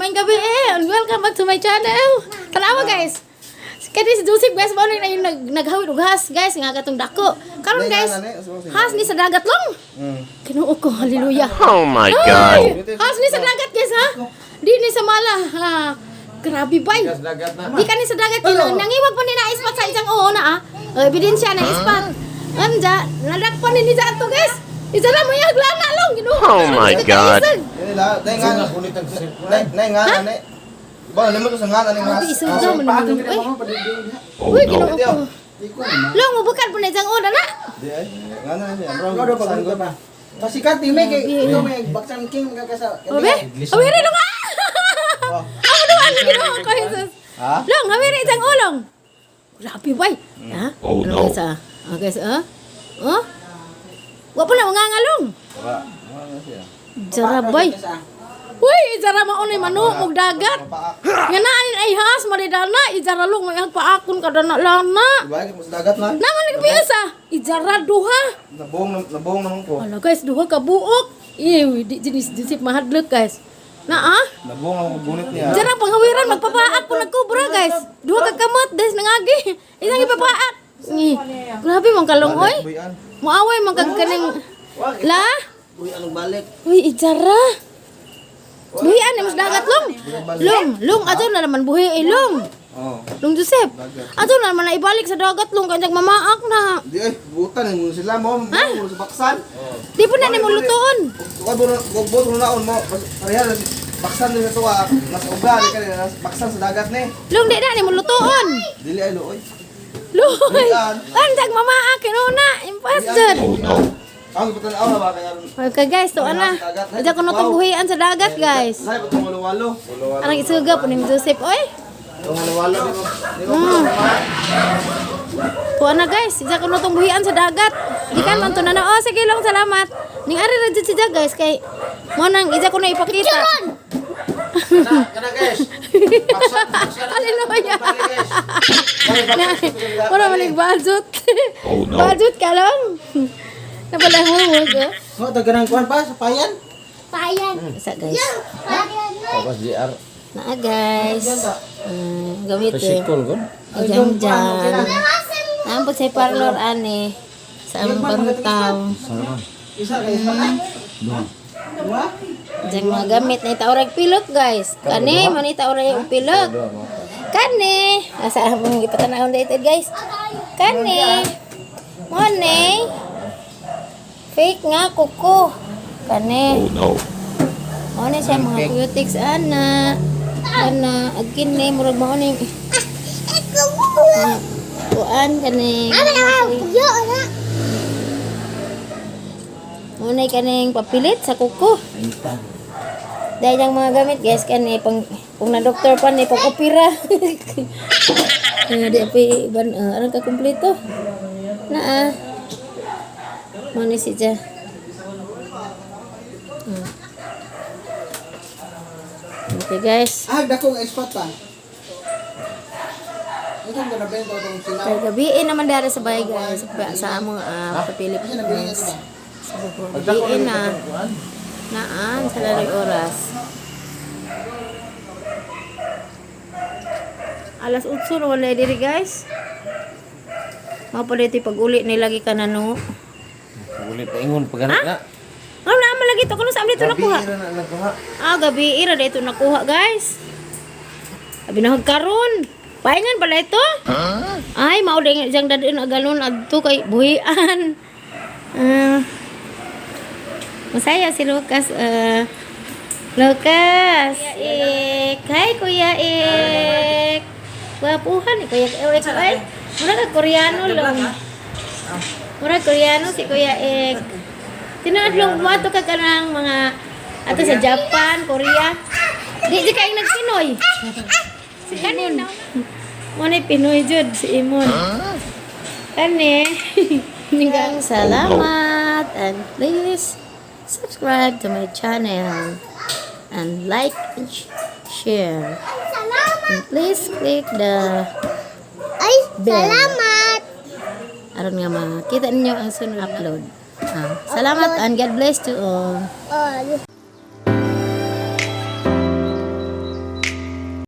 Maayong gabi eh. And welcome back to my channel. Tanawa, guys. Kani si Joseph, guys, mao na yung naghawid og has, guys, nga katong dako. Karon, guys, has ni sa dagat long. Kinuo ko, hallelujah. Oh my God. Ay, has ni sa dagat, guys, ha? Di ni sa mala, ha? Grabe bay. Dagat na. Di ka ni sa dagat kilo. Nangiwag pa ni na ispat sa isang oo na ah. Oh, ebidensya na ispat. Anja, nadakpan ni niya ato, guys. Isa na mo yung lana long. Ginoo ko. Oh my God. Ini lah, dai nga. Dai dai nga na. Ba, limot ko sa nga na ning Grabe, has. isuga man naman. Uy, Oh uy, no. Ginoo ko. Long, mubukan po na isang una na. Di ay. Nga na siya. Bro, Ano ba ko ba? Pasikat di may kay ito may baksan king magkakasa. Obe? Awiri long ah! Ako naman, Ginoo ko, Jesus. Ha? Long, awiri isang ulong. Grabe, bay. Ha? Oh, Ano, no. guys, ah? Ah, guys, ah? Oh? Wa pa na mangangalong. Wala. Nga na siya. Jara, bay. Uy, ijara maunay manok og dagat. Nga na ay has maridana, ijara long may paakon kada na lana. Ibalik mo sa dagat na. Naman nagpiyasa, ijara duha. Nabong nabong naman ko. Wala, guys, duha ka buok. Ew, di jenis disip mahadlok, guys. Na ah, Nabong ang gunit niya. jara panghawiran magpapaak po nagkobra, guys. Duha ka kamot guys nangagi. Isang ipapaak. Ngi. Grabe man kalong oy. Buyan. Muaway man kag kaning la. Uy, anong balik? Uy, ijara. Buhian ni mas dagat long. Long, long ato na naman buhi eh, long. Oh. Long Joseph. Ato na naman na ibalik sa dagat long kanyang mamaak na. Di ay, butan mo sila mo, mo sa baksan. Di po na nimo lutoon. Kung bo kung bo naon mo, pareha na baksan din sa tuwa, nasa uga di ka nasa baksan sa dagat ni. Long di na nimo lutoon. Dili ay luoy. Luoy. Buhian. Antag mamaak kinuna, imposter. Oh no. Ang butan aw ba kaya. Okay guys, to ana. Adya kuno tong buhian sa dagat, guys. Say batong walo-walo. Arang isuga po ni Joseph oy. Walo-walo di mo. Di mo. Tuwa na, guys, isa kuno tong buhian sa dagat. Gikan man to na na. Oh, sige lang, salamat. Ning ari ra jud siya, guys, kay mo nang isa ko na ipakita. Kana, guys. Baksan, baksan. Hallelujah. Balik, guys. Wala man budget. Oh no. Budget ka lang. Napala mo oh. Mo taganang kuan pa sa payan. Payan. Isa, guys. Payan. Tapos JR. Naa, guys. Gamit eh. Tricycle ko. Ajang dyan. Naambot sa parlor ani. Sa among pantaw. Isa kay isa na. Dua. Diyan mga gamit na itaurag pilok, guys. Kani, man itaurag yung pilok. Kani. Asa among ipatanahon dito, guys. Kani. Mone. Fake nga kuko. Kani. Oh no. Mone siya mga cutics ana. Ana, agkin ni murag mao ni. Ah, kuan kani. Muna kaning papilit sa kuko. Dahil ang mga gamit, guys, kani pang kung na doktor pa ni pang opera. Di pa iban aron ka kumpleto. Na ah. Mo ni siya. Okay, guys. Ah, dako nga spot pa. Ito ang ganabento itong sila. Kay gabi eh, naman dara sa bahay, guys, sa among sa Philippines. Gabi na. Naan sa laloy oras. Alas 8 na wala diri, guys. Mao pa dito pag uli ni lagi ka na no. Uli pa ingon pag na. Ano na man lagi to kuno sa dito nakuha? Gabi na nakuha. Ah, gabi ira dito nakuha, guys. Abi na karon. Paingan pala ito? Ay, mao ding diyang dadun agalon adto kay buhian. Ah. Masaya si Lucas. Ah. Lucas, Ik. Hi, Kuya Ik. Gwapuhan ni Kuya Ik. Ay, mura ka Koreano lang. Mura Koreano si Kuya Ik. Tinuod lang mo ka kanang mga ato sa Japan, Korea. Di di kayo nagpinoy. Si Imon. Mo na Pinoy jud si Imon. Kani. Ningang salamat and please subscribe to my channel and like and share. Salamat. And please click the Ay, bell. salamat. Aron nga makita ninyo ang sunod upload. Ah, salamat and God bless to all. All.